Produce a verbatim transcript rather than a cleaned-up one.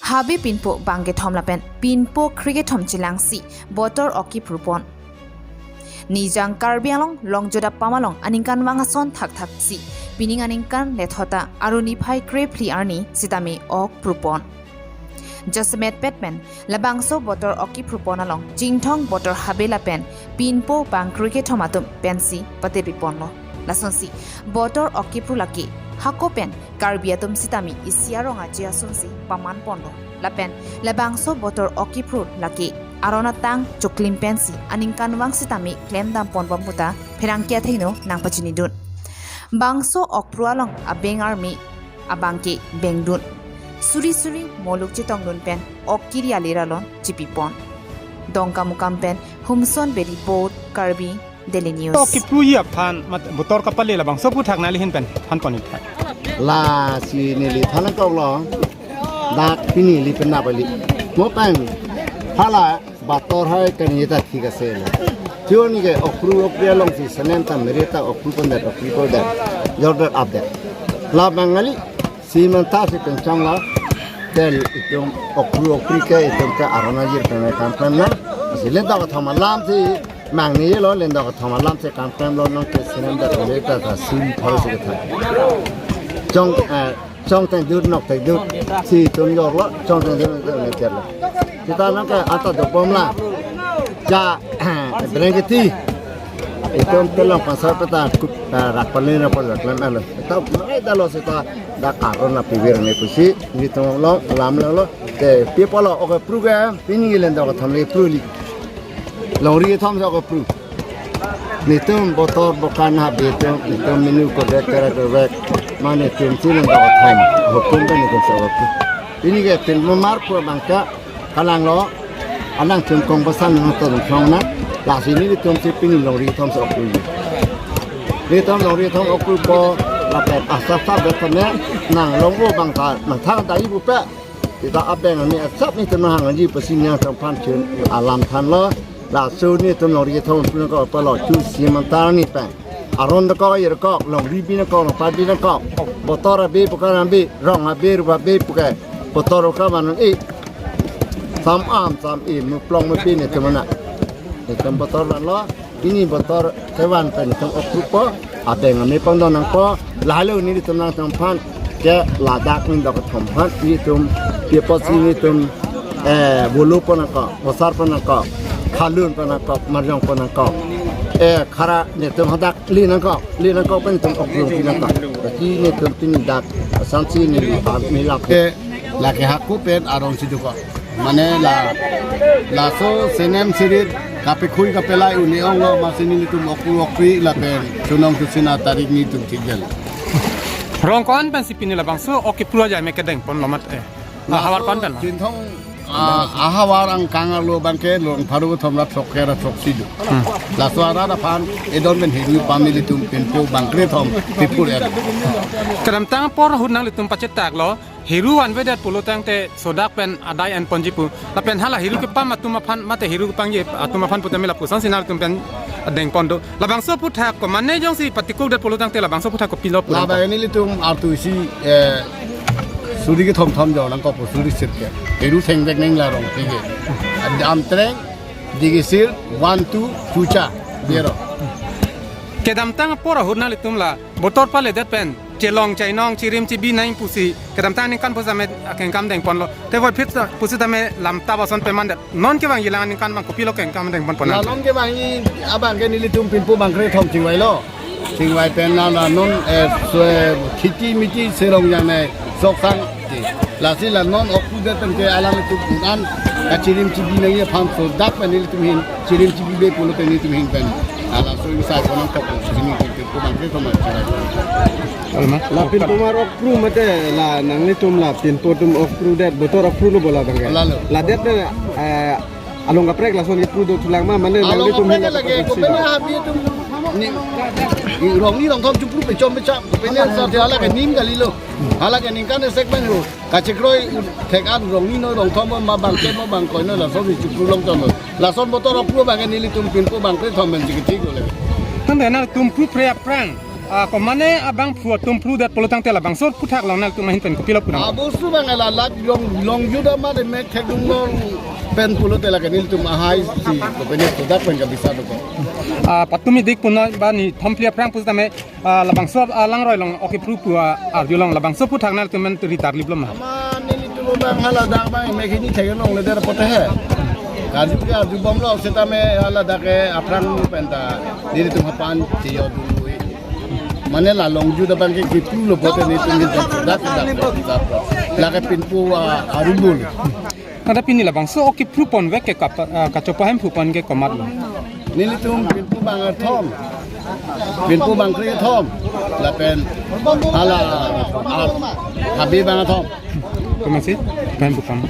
Habe pinpo bangkethom lapen pinpo krekethom chelangsi botor ok kiprupon. Nijang Karbi Anglong longjodap pamalong aningkanvang ason thakthaksi pining aningkan lethota aro niphai krephli arni sitame ok prupon. Jasemet petpen labangso botor ok kiprupon along Chinthong botor habe lapen pinpo bang krekethom atum pensi patepiponlo. Lasonsi botor ok kipru lake hako pen Karbi atum sitame isi arong aje asonsi pamanponlo. Lapen labangso botor ok kipru lake aron atang choklim pensi aningkanvang sitame klemdamponbom puta pherangke athengno nangpachinidun. Bangso ok kipru along abeng arme abangke bengdun. Suri suri moluk chetongdun pen ok kiri alir alon chipipon. Dongkamukam pen Humson Bedi Boat, Karbi Daily News. Ok kipruji aphan mat botor kapale labangso aphuthak nangli ahin pen thanpon ikha. Lasi neli than nangkoklo. Dak pini neli penap kali. Mo pen hala botor hai kani ta thik ase lo. Tioni ke ok kipru ok kipru alongsi senem ta mere ta ok kipru pondet ok kipru pondet. Jordet update. Labang kali. Simanta si kencang lo. Tel itum ok kipru ok kipru ke itum ke aron ajir pen kam pen na. Si lendok kethom alam si mangnelo, lendok kethom alam si kam pen lo, nonke senem ta kali ta ta sim phal si ketha. Chong, eh, chong teng dur nok teng dur si itum jorlo, chong teng dur nok teng dur lo. Sita nonke anta dobomlo. Ja, brengketi. Itum telong pasar peta kup, eh, rak paling rak paling klem elo. Sita marai dalo sita dak aron la pivir ne pusi, nelitum lo, lam lo lo. Te pi pulo ok kipru ke, pini lendok kethom le kipru li. Longri kethom si ok kipru. Nelitum botor bokan habe atum, nelitum minu kodek kera kodek. Mane itum si lendok kethom. Hukum kan itum si ok kipru. Pini ke pin memar pu bangke kalanglo. Anang chungkong pesan nang tong song na. Lasi nelitum si pini longri kethom si ok kipru. Nelitum longri kethom ok kiprupo lapen asap sap beton ne nang longvo bangta nang thang ta ibu pe. Sita abeng arme asap nelitum nang hangji pusi nangtum aphan chun alam thanlo. Laso nelitum longri kethom pu nangkok pulo chu simanta arni pen. Aron dokok, ayer dokok, longri bi nangkok, longpat bi nangkok. Botor habe, bokan habe, rong habe, rup habe puke. Botor oka manon e. Sam am, sam e, muplong mepi nelitum ana. Nelitum botor vanlo, pini botor kevan pen nelitum ok kiprupo, abeng arme pangdon nangpo, lalo nelitum nangtum aphan, ke ladak lendok kethom aphan, nelitum, pi pusi nelitum, eh, bulu pon nangkok, bosar pon nangkok, khalun pon nangkok, marjong pon nangkok. Eh, khara nelitum hadak li nangkok, li nangkok pen nelitum ok kipru pi nangkok. Berarti nelitum pini dak, asamsi neli, ah, neli lak. Eh, lake hako pen aron si dokok. Mane la, laso senem sirit kapekhui kapelai un-e onglo, masi nelitum ok kipru ok kipru lapen chunong chusin atarik nelitum thikdel. Rong ko-an pensi pini labangso ok kipru ajai me kedengponlo mat e. Ahavar ko-an pen lo? Chinthong, ah, ahavar angkang arlo bangke long pharo thom ra throk ke ra throk si do. Hmm. Laso arat aphan edon pen heru pame nelitum pinpo bang krethom pipur er. Kedamtang apor ahut nanglitum pachetaklo, heru vanvedet pulo tangte sodak pen adai enponji pu. Lapen hala heru kepam atum aphan mate heru kepangji atum aphan putame lapuson si nangtum pen dengpon do. Labangso aphuthak ko mane jongsi patikukdet pulo tangte labangso aphuthak kopilo pu. Labang nelitum artu isi, eh, suri kethom thom jo nangkok suri sirke. Heru thengdek neng la rong pige. Amtreng, Digisir, one, two, Chucha, Bero. Kedamtang apor ahut nanglitum la botor paledet pen chelong chainong chirim chibi nang pusi kedamtang aningkan pusitame akengkam dengponlo. Te voiphit pusitame lamtap ason pemandet. Non kevangji alang aningkan abang kopilo kengkam dengponpon? La non kevangji abangke nelitum pinpo bang krethom chingvailo. Chingvai pen la la non, eh, so, eh, khiti miti serong jane soksang. Lasi la non ok kiprudet pen ke alanglitum an kachirim chibi nangji aphan sodak pen nelitum ahin chirim chibibe pulo pen nelitum ahin pen. Ala so insai ko nangkok sini pinpo bang krethom chingvai. Alma. La pinpo mar ok kipru mate la nanglitum la pinpo atum ok kiprudet botor ok kiprulo bo labangke. Lalo. Ladet ne, eh, along kaprek lason kipru dothulang ma mane. Along nanglitum kaprek hin lake, kopena habi atum ni, ni rong ni rong thom chipru pechom pecha, kopena sa te hala ke nim kalilo. Hala ke ningkan esek pen ho. Kachekroi thek an rong ni noi rong thom ma bangke ma bangkoi noi lason chipru longchonlo. Lason botor ok kipru abangke nelitum pinpo bang krethom pen chikithik lo le. Tangte nangtum kipru pre aphrang. Ah, komatne abangphu atum phrudet pulo tangte labangso aphuthak along nangtum ahin pen kopilo pu nang? Abosu bang la la long long juda ma de mek thek dung long pen pulote lake nelitum ahai si kopine sudak pen kabisa do ko. Ah, patumi dik punoi ba nithom phli aphrang pusitame, ah, labangso alangroi along okephru pu, ah, arjulong labangso aphuthak nangtum men ritar lip lo ma? Ama nelitum bang hala dak bang mek hini thek long le der pote he. Karju ke arjubomlo setame hala dak ke aphrang pen ta nelitum hapan tiyo dului. Mane la long juda bang ke kipu lo pote nelitum ni dak dak dak. Lake pinpo, ah, arubul. Nada pini labangso okephru ponvek ke kap-, ah, kachopo hemphu pon ke komatlo? Nelitum pinpo bang arthom. Pinpo bang kre thom. Lapen hala, ah, habi bang arthom. Komatsi? Hemphu pon.